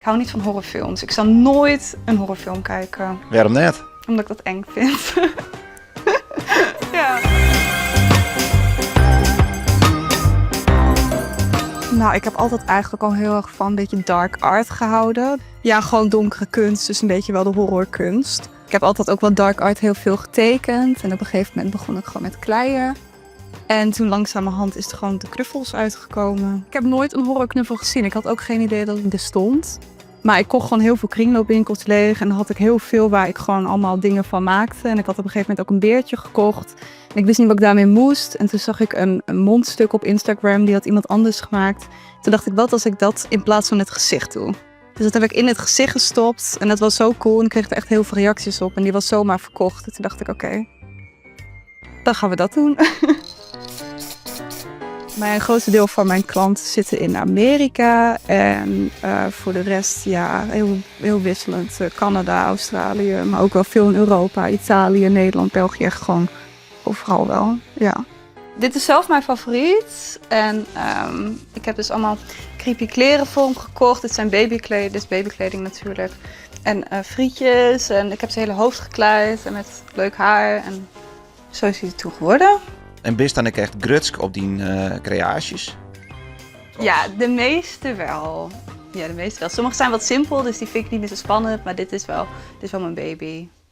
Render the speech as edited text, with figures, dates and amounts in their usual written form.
Ik hou niet van horrorfilms. Ik zal nooit een horrorfilm kijken. Wêrom net? Omdat ik dat eng vind. Ja. Nou, ik heb altijd eigenlijk al heel erg van een beetje dark art gehouden. Ja, gewoon donkere kunst, dus een beetje wel de horrorkunst. Ik heb altijd ook wel dark art heel veel getekend. En op een gegeven moment begon ik gewoon met kleien. En toen langzamerhand is er gewoon de knuffels uitgekomen. Ik heb nooit een horrorknuffel gezien. Ik had ook geen idee dat het bestond. Maar ik kocht gewoon heel veel kringloopwinkels leeg. En dan had ik heel veel waar ik gewoon allemaal dingen van maakte. En ik had op een gegeven moment ook een beertje gekocht. En ik wist niet wat ik daarmee moest. En toen zag ik een mondstuk op Instagram. Die had iemand anders gemaakt. Toen dacht ik, wat als ik dat in plaats van het gezicht doe? Dus dat heb ik in het gezicht gestopt. En dat was zo cool. En ik kreeg er echt heel veel reacties op. En die was zomaar verkocht. En toen dacht ik, oké, dan gaan we dat doen. Mijn grootste deel van mijn klanten zitten in Amerika. En voor de rest, ja, heel, heel wisselend. Canada, Australië, maar ook wel veel in Europa, Italië, Nederland, België. Echt gewoon overal wel, ja. Dit is zelf mijn favoriet. En ik heb dus allemaal creepy kleren voor hem gekocht. Dit zijn babykleding, dit is babykleding natuurlijk. En frietjes. En ik heb zijn hele hoofd gekleid en met leuk haar. En zo is hij toe geworden. En bist dan ook echt grutsk op die creaties? Ja, de meeste wel. Ja, de meeste wel. Sommige zijn wat simpel, dus die vind ik niet meer zo spannend. Maar dit is wel mijn baby.